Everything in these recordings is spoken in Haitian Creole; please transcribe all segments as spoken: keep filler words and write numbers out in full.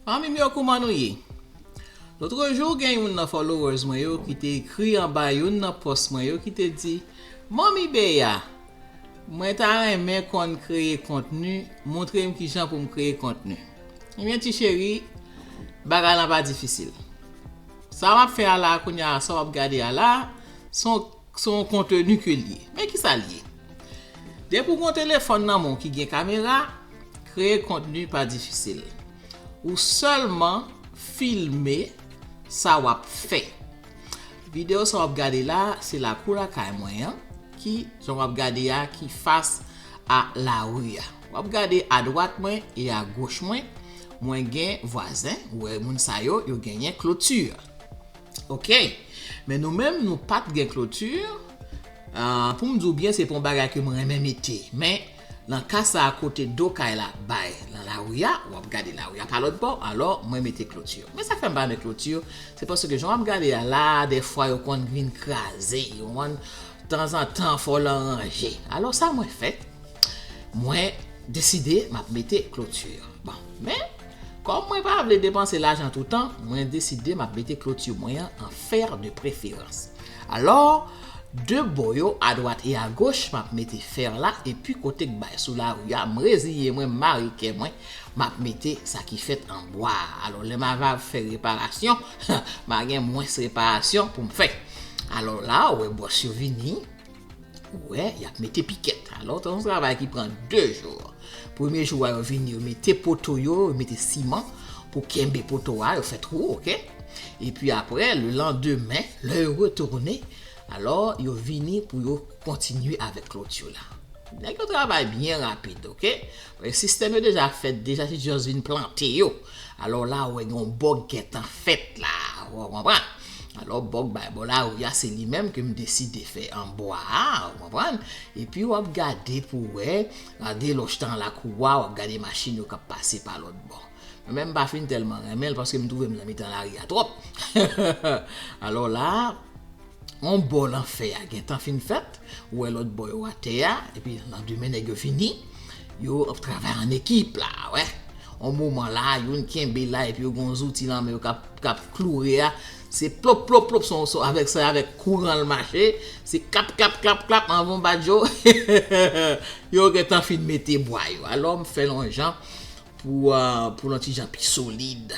Fanmi m yo, kouman nou ye? Lotrejou, gen youn nan followers mwen yo ki te ekri anba youn nan post mwen yo ki te di, Manmi Bea, mwen ta renmen konn kreye kontni, montre m kijan pou m kreye kontni. Ebyen, ti cheri, bagay lan pa difisil. Sa w ap fè a la, kounye a, sa w ap gade a la, se yon, se yon kontni ke l ye. Men kisa l ye? Depi w gen yon telefòn nan men w ki gen kamera, kreye kontni pa difisil. Ou sèlman filme sa w ap fè. Videyo sa w ap gade la, se lakou lakay mwen an, ki, jan w ap gade a, ki fas a lari a. W ap gade adwat mwen e agoch mwen, mwen gen vwazen, ou wè moun sa yo, yo genyen kloti. Oke. Men nou menm, nou pa t gen kloti. Ah, pou m di w byen, se pa yon bagay ke mwen renmen mete. Men, nan ka sa a, kote do kay la bay nan lari a, w ap gade lari a pa lòt bò, alò, mwen mete kloti. Men sa k fè m pa renmen kloti, se paske jan w ap gade a la, dèfwa yo konn vin kraze, yo konn tanzantan fò l an ranje. Alò, sa mwen fè, mwen deside m ap mete kloti. Bon, men, kòm mwen pa vle depanse lajan toutan, mwen deside m ap mete kloti mwen an an fè de preferans. Alò, de bò yo, adwat e agoch, m ap mete fè la, epi kote k bay sou lari a, m reziye mwen, m mare kè mwen, m ap mete sa ki fèt an bwa a. Alò, lè m ava fè reparasyon, m a gen mwens reparasyon pou m fè. Alò la, ou wè bòs yo vini, ou wè, y ap mete pikèt. Alò, se yon travay ki pran de jou. Premye jou a, yo vini, yo mete poto yo, yo mete siman pou kenbe poto a, yo fè twou, oke? Epi apre, le landemen, lè yo retounen, alò, yo vini pou yo kontinye avèk kloti la. Nèg yo travay byen rapid, oke? Sistèm yo deja fèt, deja se just vin plante yo. Alò la, ou wè gen yon bòg gentan fèt la, ou konprann? Alò, bòg bay bò lari a, se li menm ke m deside fè an bwa a, ou konprann? Epi w ap gade pou wè, gade lòch tan lakou a, w ap gade machin yo k ap pase pa lòt bò. Mwen menm, m pa fin tèlman renmen l paske m twouve m nan mitan lari a twòp. Alò la, yon bò lan fè a gentan fin fèt, ou wè lòt bò yo atè a, epi landemen nèg yo vini, yo ap travay an ekip la, wè. Yon moman la, youn kenbe la, epi yo gen yon zouti nan men yo k ap, k ap kloure a, se plop, plop, plop, se yon, se avèk, se avèk kouran l mache, se klap, klap, klap, klap, anvan w bat yo, yo gentan fin mete bwa yo. Alò, m fè l yon jan pou, ah, pou l yon ti jan pi solid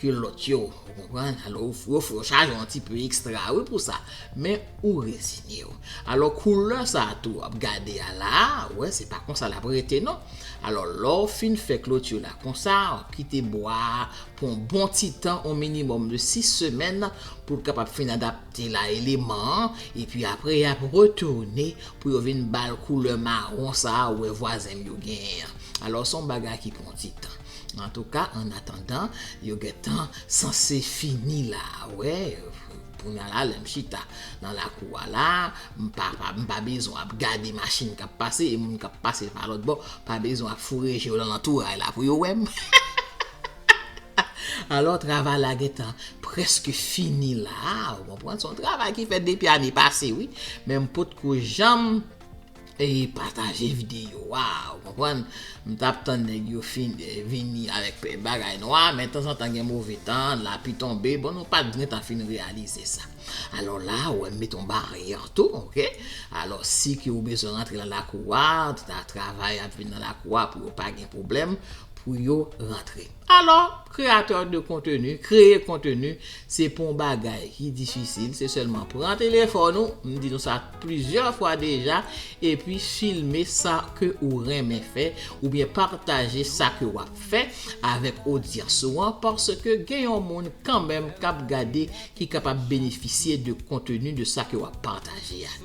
ke lòt yo, ou konprann? Alò, yo, yo, yo chaje yon ti pe ekstra, wi, pou sa. Men, ou reziye w. Alò, koulè sa a tou, w ap gade a la, wè, se pa konsa l ap rete, non. Alò, lè w fin fè kloti la konsa, w ap kite bwa a pou yon bon ti tan, yon minimòm de sis semèn, pou l kapab fin adapte la eleman an, epi apre, y ap retounen pou yo vin ba l koulè mawon sa a, ou wè vwazen m yo genyen an. Alò, se yon bagay ki pran ti tan. Antouka, an atandan, yo gentan sanse fini la, wè. Kounye a la, lè m chita nan lakou a la, m pa, pa, m pa bezwen ap gade machin k ap pase, e moun k ap pase pa lòt bò, pa bezwen ap foure je yo nan lantouray la pou yo wè m. Alò, travay la gentan prèske fini la, ou konprann? Se yon travay ki fèt depi ane pase, wi. Men m potko janm e pataje videyo a, ou konprann? M t ap tann nèg yo fin, eh, vini avèk pe-, bagay nwa, men tanzantan gen move tan, lapli tonbe, bon, nou pa t gentan fin reyalize sa. Alò la, ou wè m mete yon baryè tou, oke? Alò, si ke ou bezwen rantre nan lakou a, ta travay ap vin nan lakou a pou yo pa gen pwoblèm, pou yo rantre. Alò, kreyatè de kontni, kreye kontni, se pa yon bagay ki difisil, se sèlman pran telefòn ou, m di nou sa plizyè fwa deja, epi filme sa ke ou renmen fè, oubyen pataje sa ke w ap fè avèk odyans ou an, paske gen yon moun kanmenm k ap gade ki kapab benefisye de kontni de sa ke w ap pataje a.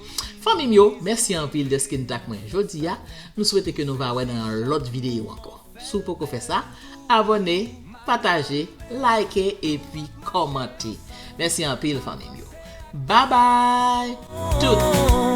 Fanmi m yo, mèsi anpil dèske n t ak mwen jodi a. M swete ke nou va wè nan yon lòt videyo ankò. Si w poko fè sa, abòne, pataje, like epi kòmante. Mèsi anpil, fanmi m yo. Babay tout!